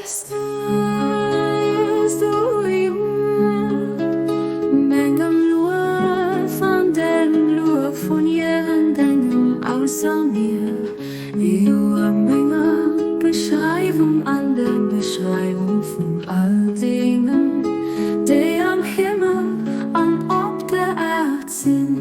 Christus, du Himmel, mengem Luef an dem Luef vun jiddengem ausser mir, jo menger Beschreiwung an der Beschreiwung vun all deenen, déi am Himmel an op der Äerd sinn.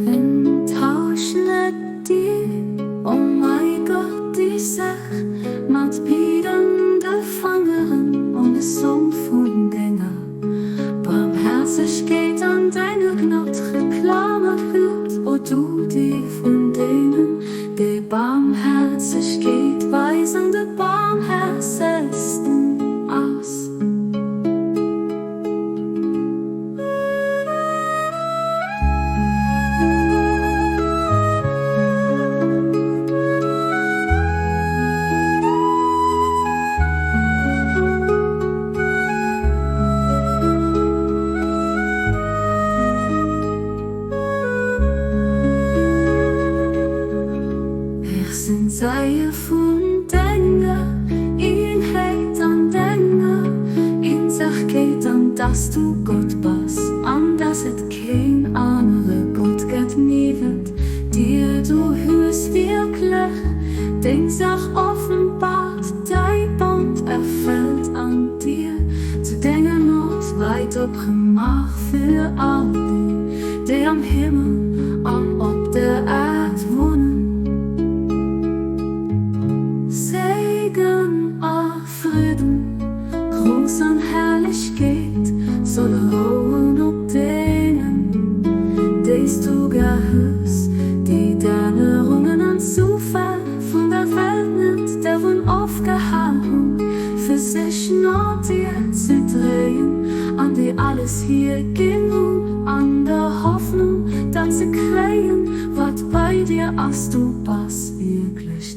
Enttäusch net dir, o mäi Gott, déi Saach mat biedende Fangeren an de Som vun denger Barmherzegkeet an denger Gnod Reklam erfüllt, o du, déi vun deenen, déi Barmherzegkeet weisen, de barmherzegsten ass. Ech sinn Zeie vun denger Eenheet an denger Eenzegkeet an dass du Gott bass an dass et keen anere Gott gëtt niewent dir. Du hues wierklech deng Saach offenbart, däi Bond erfëllt an d'Dier zu denger Not weit opgemaach fir all déi, déi am Himmel an op der Äerd wunnen. Segen a Fridden, Grouss an Herrlechkeet solle rouen op deenen, déi s du gär hues, déi d'Ännerungen an d'Zufäll vun der Welt net dervun ofgehal hunn, fir sech no dir ze dréien, an déi alles hierginn hunn an der Hoffnung, dat ze kréien, wat bei dir ass. Du bass wierklech.